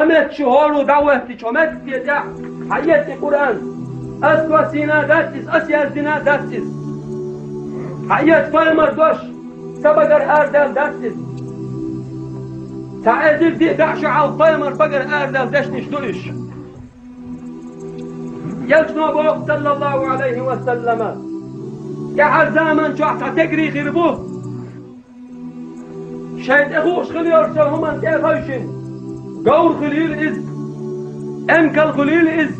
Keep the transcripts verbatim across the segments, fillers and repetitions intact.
Амет шу хӀоро дӀахӀоттича, хьо метте тӀехь хьаэци Къуръан. Ас доссийна дац иза, ас яздина дац иза. Хьаэца пайхамар дош, са багара арадаьлла дац иза. Цхьа эзар диъ бӀе шу хьалха пайхамар багара арадаьлла дешнаш ду уьш. Элчано боху, саллаллаху Ӏалайхи ва саллама, тӀаьхьара заман чохь цхьа тегри хир бу. Шайн тӀехуш хила йолчу хӀуманна тӀе а хевшина, говр хуьлийла иза, эмкал хуьлийла иза,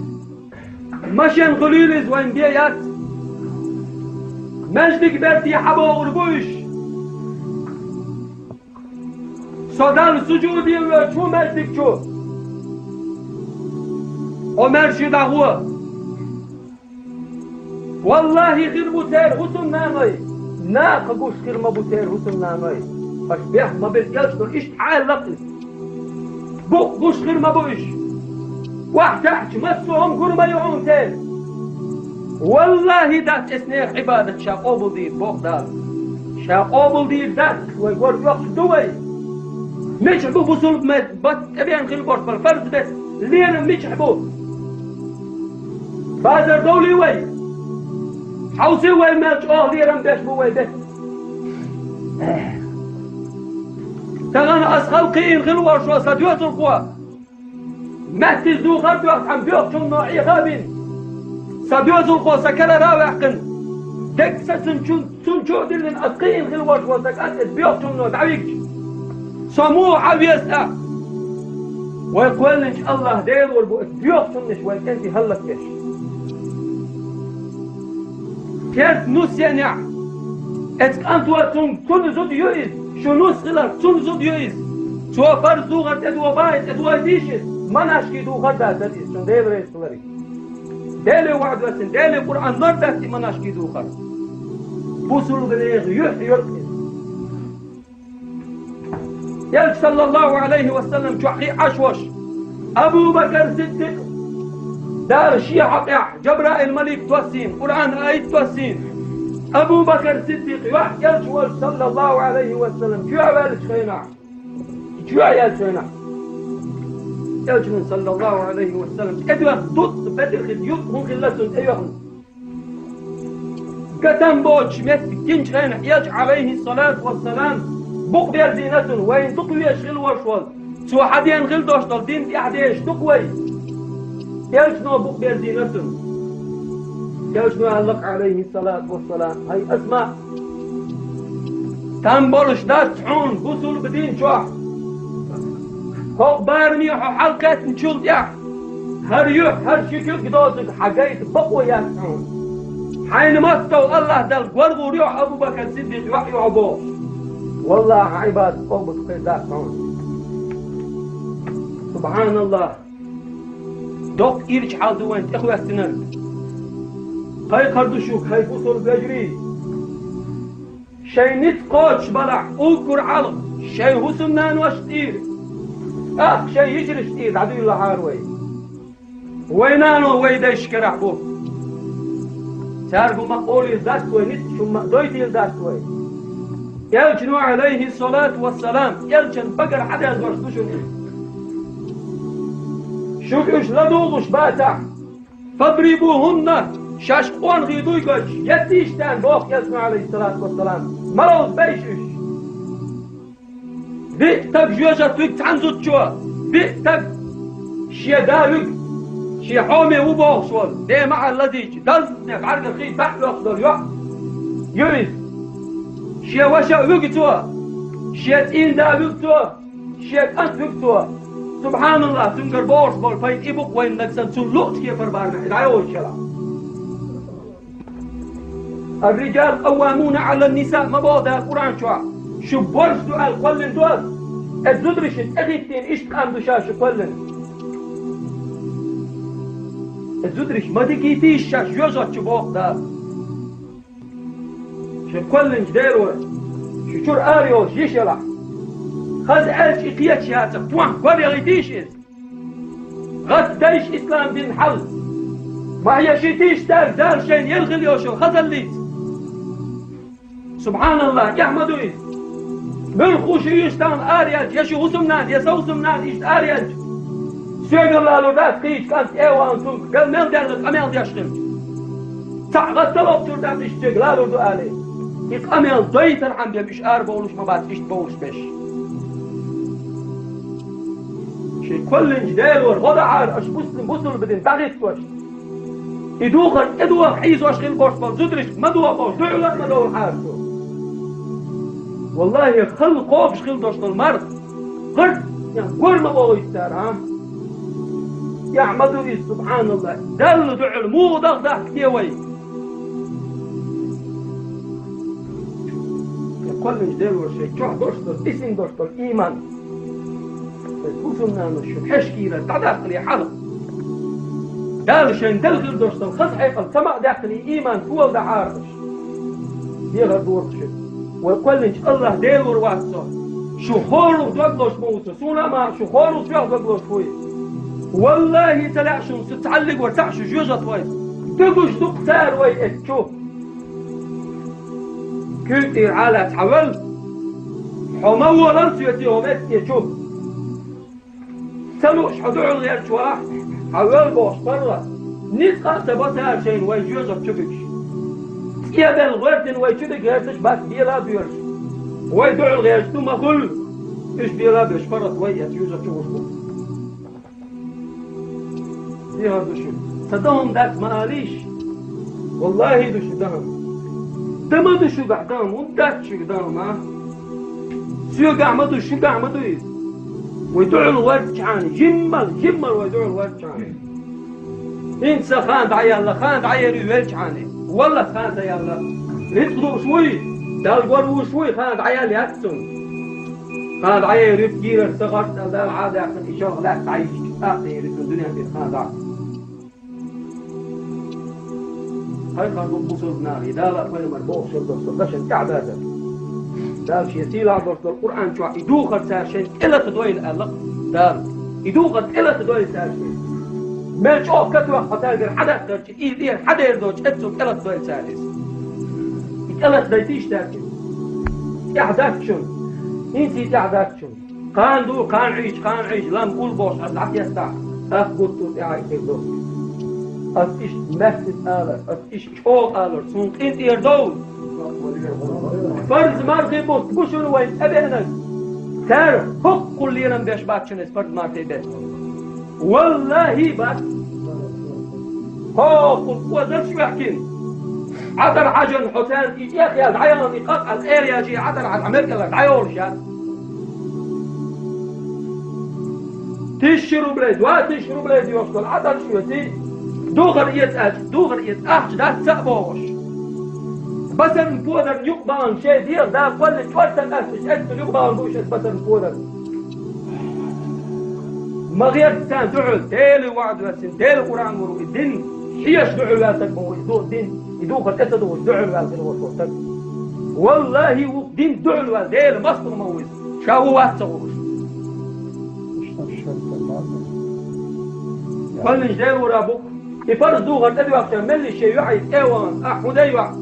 машен хуьлийла иза, вайн бен яц. Маьждиг берте хьабогӀур бу уьш. Со Далла сужуде воьдуш ву маьждиг чу. Хьо маьрша дӀагӀо. Валлахи, хир бу церан хӀусамнаной, наха гуш хир ма бу церан хӀусамнаной. Аша бехк ма бира, Элчано иштта хьаэлла-кх иза. Букъ гуш хир ма бу уьш. ОхьатаьӀча массо а хӀума гур ма ю хьуна церан. Валлахи, дац эцу нехан Ӏибадат ша къобалдийр, боху Дала. Ша къобалдийр дац, вай гор оьхуш ду вай. Мичахь бу бусулба мет бат тӀебеана хила болуш бара фарз бет лерам мичахь бу? Базар довлий вай? Хьовсий вай, мел чӀогӀа лерам беш бу вай бет? Тахана ас халкъ кхиийна хила волуш вара сан доьзалхо. Маьттиза духар а тоьхна, цхьана боьхачунно Ӏеха а бина, сан доьзалхо сан карара а ваьккхина, дегга сацина чун, цунна чу а диллина, ас кхиийна хила волуш волу сан кӀант иза боьхачунно дӀавигча, со муха Ӏан веза тӀаккха? Вай кхоьллинчу АллахӀ Дела вар бу оцу боьхачуннаш вайн кӀентий хӀаллакдеш. Керта нус еанехь, эцу кӀанто цунна, цунна зуда ю иза, шу нус хиларх, цунна зуда ю иза. Цо фарз духар тӀедоха бахьа, тӀедоха дийша иза, манашкий духар а дац иза, шун Дела реза хиларг. Деле ваӀда вацин, Деле Къуръан лар дац и манашкий духар. Бусулба нехан юьхь йолу иза. Элча, саллаллаху Ӏалайхи ва саллам, чохь хиъ Ӏаш волуш, Абу Бакр Сиддикъ, Дала шен хьокъехь Жабраил малик доссийна, Къуръан аят доссийна. Абу Бакр Сиддикъ, йохь Элча волчу, саллаллаху Ӏалайхи ва саллам, чоьхьа ваьллачу хенахь, чоьхьа яьллачу хенахь, Элчанан, саллаллаху Ӏалайхи ва саллам, тӀедоьхна дутта бедар хилла, юкъ хӀун хилла цунна тӀеоьхна. Гатам боцуш меттиг гинчу хенахь, Элча, Ӏалайхиссалату вассалам, букъ берзийна цунна, вайна дукха везаш хила волуш волу. Цо хьан ден хила долуш долу дин тӀаьхьа дезаш ду-кх вай? Элчано букъ берзийна цунна. Элчано аьлла-кх, Ӏалайхиссалату вассалам: «ХӀай Асма, там болуш дац хьуна бусулба дин чохь. ХӀокху бараме хьо хьалакхеттачул тӀаьхьа, хӀара юьхь, хӀара ши куьг доцург хьан гайта бакъо яц хьуна. Хьайна маттахь АллахӀ Далла гор гӀур ю хьо, Абу Бакр Сиддикъ, йохь ю хьо», – бохуш. Валлахьи, хьан Ӏибадат къобал хир дац хьуна. СубхьаналлахӀ! Доккха ирча хьал ду вайн тӀехоьттинарг. Кхайкхар ду шуьга, хӀай бусулба вежарий! Шайн ницкъ кхочуш балахь, уггар хьалха шайн хӀусамнаношна тӀера, тӀаккха шайн йижаршна тӀера дӀадуьйлахьара вай. Вай нано вай дайшкарахь бу. Цаьрга хӀума а олийла дац вай, ницкъ хӀума а дойтийла дац вай. Элчано, Ӏалайхиссалату вассалам, Элчан багара хьадаьлла дош ду шуна иза. Шуьга уьш ладугӀуш бацахь, «Фадрибухунна», шаьш къонахий дуй гойтуш, еттийша царна, боху Элчано, Ӏалайхиссалату вассалам, малав бейша уьш. Биъ стаг жоьжахати вуьгу цхьана зудчо, биъ стаг шен да вуьгу, шен хьоме ву бохуш волу, ден маьӀӀар лазийча, дазне бӀаьргара хи баьхьа лоьхуш долу йоӀ ю иза. Шен ваша а вуьгу цо, шен цӀийнда а вуьгу цо, шен кӀант вуьгу цо. СубхьаналлахӀ, цуьнгара богӀуш болу пайда и бу-кх вайна нагахь санна цунна луъучу кепара барамехь и дӀайолуш елахь. «Ар-риджалу къаввамуна Ӏалан-нисаъ» ма боху Дала Къуръан чохь. Шу борш ду аьлла кхоьллина ду ас. Эцу зударшна тӀехӀиттийна иштта къам ду ша шу кхоьллина. Эцу зударшна ма дигийтийша шаьш жоьжахати чу, боху Дала. Шу кхоьллинчу Дела вара. Шу чуьра ара йолуш йиш елахь. Хаза аьлча и кхеташ яцара, тхох гор яхийтийша иза. ГӀатта дайша ислам дин хьал. Ма яшийтийша цаьрга Дала шайна елла хила йолуш йолу хазаллица. СубхьаналлахӀ, эхь ма ду иза. Муьлхха шу иштта тахана ара яьлча, я шун хӀусамнана, я сан хӀусамнана иштта ара яьлча, Шуьга лалур дац кхыча кӀант тӀе а вахана цунга, мел даьлла къамел деш хилча. Цхьаъ гӀаттал а лоцур дац иштта шуьга лалур ду алий. И къамел дойтархьама бен уьш арабовлуш ма бац, иштта бовлуш беш. Шайн кхоьллинчу Делора гӀо дан хьара аша бусулба дин дӀахӀиттош. И духар тӀедоха хьийзош хила болуш болу зударшка ма дохо, дуьхьал а ма довла хьара цо. Валлахи, халла кхобуш хила долуш долу марха гӀарт гор ма бохуьйту цара, а? Яхь ма ду иза, субхьаналлах. Далла дуьхьал муха даха дахка те вай? Кхоьллинчу Делора шайн чохь долуш долу, тӀе сина долуш долу ийман. Вай хӀусамнанас шун хьешкийра дӀадаккхале хьала. Дала шайн делла хир долуш долу хаза хьекъал ца ма а даьккхале, ийман тола дахьара аша. Дехар дора шуьга. Вай кхоьллинчу Аллах Делора вац со. Шу хӀорух дог лозуш ма ву со. Суна а ма, шу хӀорух чохь дог лозуш вуй. Валлахи, ца лаьа шуна, со цхьаллиг вара цхьаъ шу жоьжахати вай. Догуш ду-кх цара вай эцчу. Куьйга тӀера Ӏалаца хьан вевлла, хьо ма волал соьца хӀума эцкъечу. Ца лууш хьо дуьхьал гӀерташ вахь, хьан вевлла бохуш паргӀат, ницкъ а ца бо цара шайна вай жоьжахати чу буьгуш. ЦӀе а белла гӀоьртина вай чу дерг гӀерташ бац, бела а боьрзуш. Вай дуьхьал гӀерташ ду ма хуьллу. Уьш бела а беш паргӀат вай эцна жоьжахати чу гӀуш бу. Дехар ду шуьга. Сан дан хӀума дац ма алийша. Валлахи ду шуьга дан хӀума. Дан ма ду шуьгахь дан хӀума, хӀунда дац шуьга дан хӀума, а? Соьгахь ма ду, шуьгахь ма ду иза. Вай дуьхьал гӀертачхьана, жиммал, жиммал вай дуьхьал гӀертачхьана. ХӀинца сан хан дӀаяьлла, хан дӀаер ю веллачхьана. Валлах, хан ца яьлла. Рицкъ лууш вуй, Далла гор вуш вуй, хан дӀаяьлла яц цунна. Хан дӀаер ю, гийрара са гӀортӀал Дала Ӏадаьккхина, и шалха лаьтта дӀайича, тӀаккха дӀаер ю цунна дуьнен тӀера хан дӀа. Пайхамар бу бусалба нах, и Дала а пайхамар бохуш хир долу со дашан тӀаьхьадаьлла. Дала шен сийлахь долуш долу Къуръан чохь и духар цара шайн тӀелата дойла аьлла Дала. И духар тӀелата дойла цара шайн. Мел чӀогӀа катоьхна хьо цаьргара хьадаккхарчу, и тӀера хьадер доцу эццул тӀелата дойла цара иза. И тӀелата дайтийша цаьрга. ТӀаьхьадац шуна. ХӀинца и тӀаьхьадац шуна. Кхана ду, кхана Ӏийча, кхана Ӏийча, лам уллу бохуш, аса дӀатеттахь, ах гуттар тӀаьхьа хир ду. Ас иштта маьстина алар, ас иштта чӀогӀа алар, суна къинтӀера довла. Фарз мархий бутт бу шуна вайн тӀебеанарг. Цара хӀоккхул лерам беш бац шуна иза фарз мархий бен. Валлахи, бац. ХӀоккхул озарш ваьккхина. Ӏадар хьажан хьо цаьрга и тӀехъял дӀаяхана, и къакъал къера яжий Ӏадар хьажа, Ӏамеркалла дӀайолуш яц. Тысяча рублей, два тысячи рублей доьхуш долу Ӏадар шуьца, духар эца аьлча, духар эца ахча дац ца а бохуш. Басарна подарна юкъа бахана шайн дегӀ да кхолла чӀорта къаьсташ, эццул юкъа бахана бу шайн басарна подар. Ма гӀерта царна дуьхьал, Делан ваӀда ваьссина, Делан Къуръан вур ву и дин, хьеша дуьхьал ваьлла стаг ма ву и ду-, дин, и духар тӀе ца духуш дуьхьал ваьлла хир волуш волу стаг. Валлахи, ву дин дуьхьал ваьлла, Делан мостагӀа ма ву иза, ша ву вац ца гӀуруш. Кхоьллинчу Делора бу, и парз духар тӀедоьхча, меллише йоӀ и тӀе а вахана, ахь хӀун дай йоӀ?